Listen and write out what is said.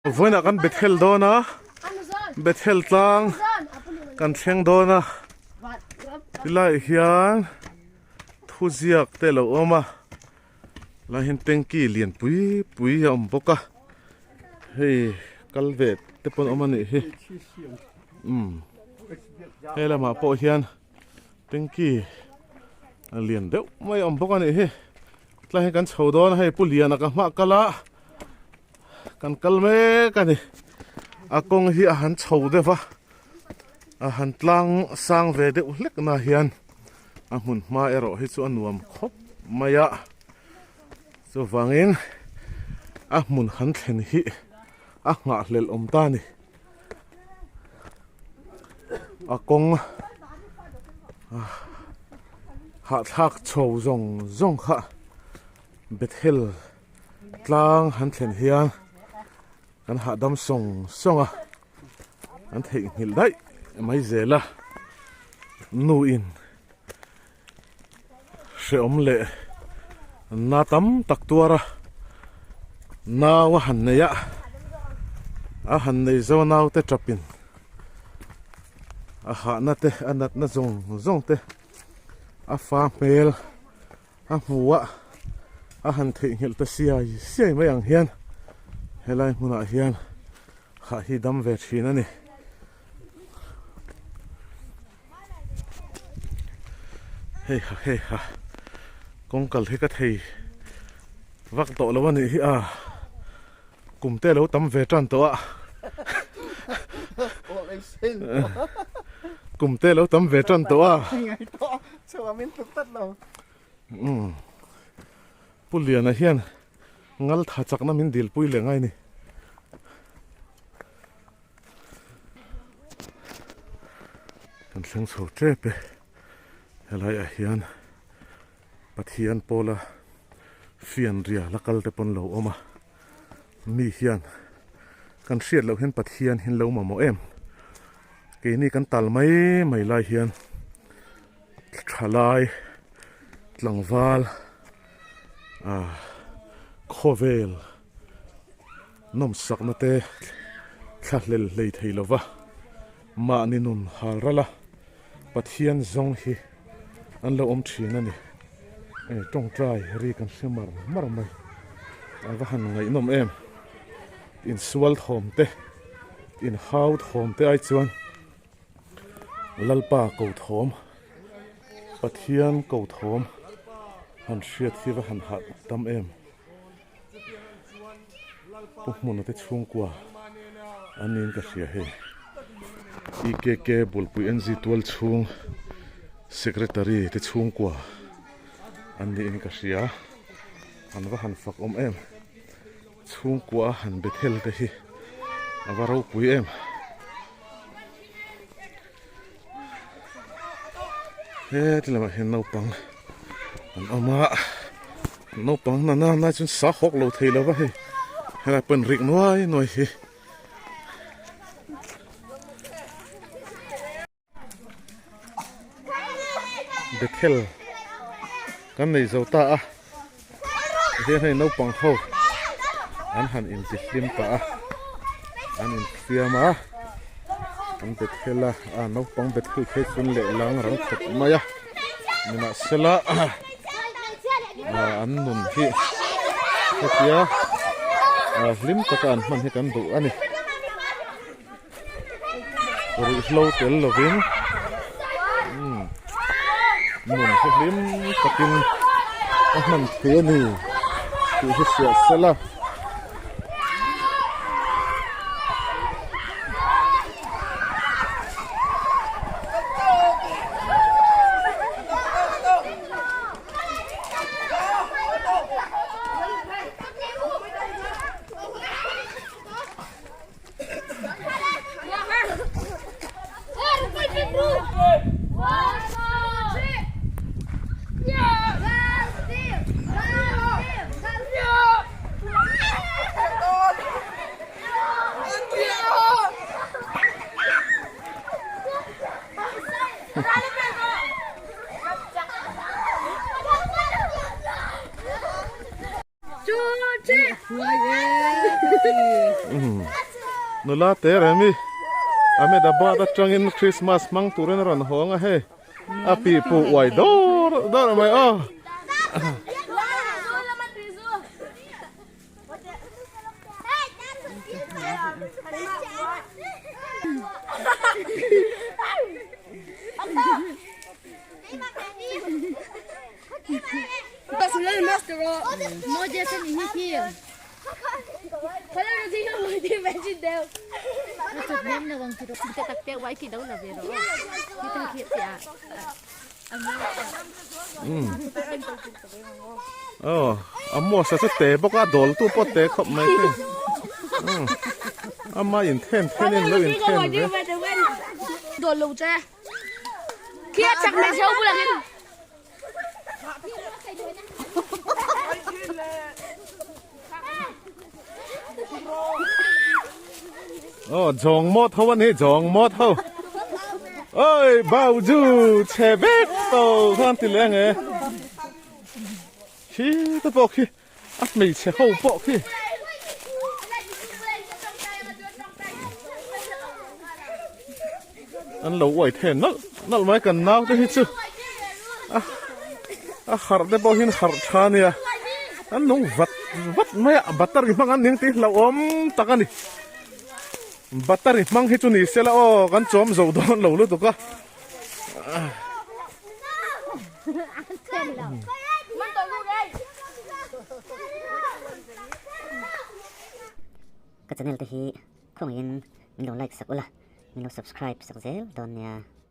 Vawiinah kan Bethel dawn a, Bethel tlang kan thleng dawn a, tilaiah hian thuziak te a lo awm a, lai hian tanky lian pui pui a awm bawk a, hei kal ve te pawh an awm a nih hi, umm he lamah pawh hian tanky lian deuh mai a awm bawk a nih hi, tlai hian kan chho dawn a hei pu Liana ka hmah kal a. Kan kal mek a ni. A kawng hi a han chho deuh va, a han tlang sang ve deuh hlek na hian a hmun hma erawh hi chu a nuam khawp mai a. Chuvangin a hmun han thlen hi a nghahhlelh awm ta a ni. A kawng hahthlak chho zawng zawng kha Bethel. Tlang han thlen hian kan hahdam sawng sawng a, an theihnghilh daih mai zel a, nu in hrehawm leh na tam tak tuar a, nau a han nei a, a han nei zo nau te tap in a hahna te a natna zawng zawng te a fa hmel. A hmu a, a han theihnghilh ta siai siai mai ang hian helai hmunah hian hah hi dam ve thin a ni. Hei ha hei ha kawng kal hi ka thei vak tawh lo a nih hi a kum te lo tam ve tan tawh a kum te lo tam ve tan tawh a. Umm Pu Liana hian ngal tha chakna min dil pui leh ngai ni. Kan thleng chho tep e helai ah hian Pathian pawla fianrial a kal te pawn lo awm a mi hian kan hriat loh hian Pathian hi an lo mamawh em keini kan tal mai mai lai hian. Thalai tlangval ah khawvel nawmsakna te thlahlel hlei thei lova mahni nun hal ral a Pathian zawng hi an lo awm thin a ni. Hei tawngtai ri kan hre mar mar mai a va han ngaihnawm em insual thawm te inhau thawm te ai chuan. Lalpa ko thawm, Pathian ko thawm han hriat hi va han hah tam em. Pu Hmuna te chhungkua an niin ka hria hei. EKK Bulpui NG tual chhung Secretary te chhungkua an niin ka hria. An va han fak awm em. Chhungkua han Bethel te hi a va ropui em. Heti lamah hian naupang an awm a, naupang na na na chuan sa hawk lo thei lo va hei helai pawh in rik nuai nuai hi. Bethel kan nei zo ta a tihian hei naupang ho an han intihlim pah a an infiam a an Bethel a a naupang Bethel phei chuan lehlang rang khawp mai a nimahsela an nun hi hetia hlim taka an hman hi kan duh a ni. Ruihhlo tel lovin umm nun hi hlim takin a hman thei a ni tih hi hriat sela. Nula te remi Ahmedabad atangin Christmas hmang turin a rawn hawng a hei a pi pu uai dawr dawr mai aw. Aw a muasa chu te bawk a dawl tu pawh te khawp mai te ama in then then in lo in then ve. Aw zawng mawt ho a ni zawng mawt ho oi bau chu chhe vek tawh khan ti leh ang e khi te pawh khi a hmeichhe ho pawh khi. An lo uai the nalh nalh mai kan nau te hi chu a a harh te pawh hian harh tha a nia an nung vat vat mai a battery hmang an ning tih hlauhawm tak a ni battery hmang hi chu ni sela aw kan chawm zo dawn lo lutuk a. Ka channel te hi khawngaihin min lo like sak ula. Min lo subscribe sak zel dawn nia.